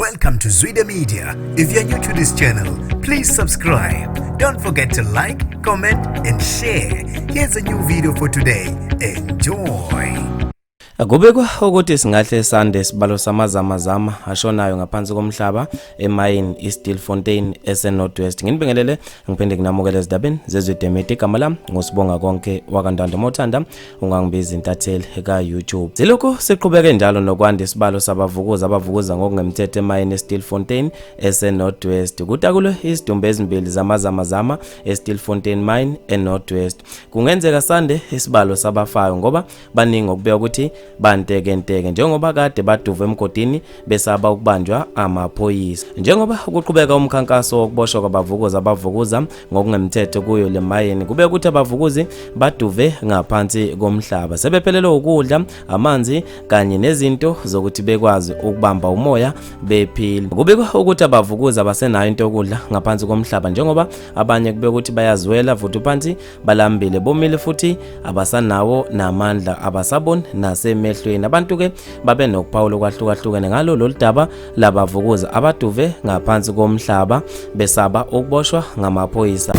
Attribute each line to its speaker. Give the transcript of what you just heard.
Speaker 1: Welcome to Zwida Media. If you're new to this channel, please subscribe. Don't forget to like, comment, and share. Here's a new video for today. Enjoy.
Speaker 2: Kubikwa ukuthi singahle sande isibalo samazamazama ashonayo ngaphansi komhlaba emayini iStilfontein eseNorth West. Nginibingelele ngiphinde nginamukele ezindabeni zeZwide Media. Igama lami nguSibonga Konke wakaNtando Mothanda, ungangibiza intatheli ka-YouTube. Zilokhu siqhubeke njalo nokwanda isibalo sabavukuza abavukuza ngokungemthetho emayini eStilfontein eseNorth West. Kutakulwe izidumbu ezimbili zamazamazama eStilfontein Mine eNorth West. Kungenzeka sande isibalo sabafayo ngoba baningi okubeka ukuthi bantekenteke njengoba kade baduva emgodini besaba ukubanjwa amaphoyisa. Njengoba kuqhubeka umkhankaso wokuboshwa kwabavukuzi abavukuza ngokungemthetho kuyo le mayini, kube ukuthi abavukuzi baduve ngaphansi komhlaba sebephelelwe ukudla, amanzi kanye nezinto zokuthi bekwazi ukubamba umoya bephila. Kubikwa ukuthi abavukuzi abasenayo into yokudla ngaphansi komhlaba njengoba abanye kube ukuthi bayazwela vuthi phansi balambile bomile futhi abasanawo namandla, abasaboni nasemehlweni. Abantu ke babe nokuphawula okwahlukahlukene ngalo lolu daba labavukuzi abaduve ngaphansi komhlaba besaba ukuboshwa ngamaphoyisa.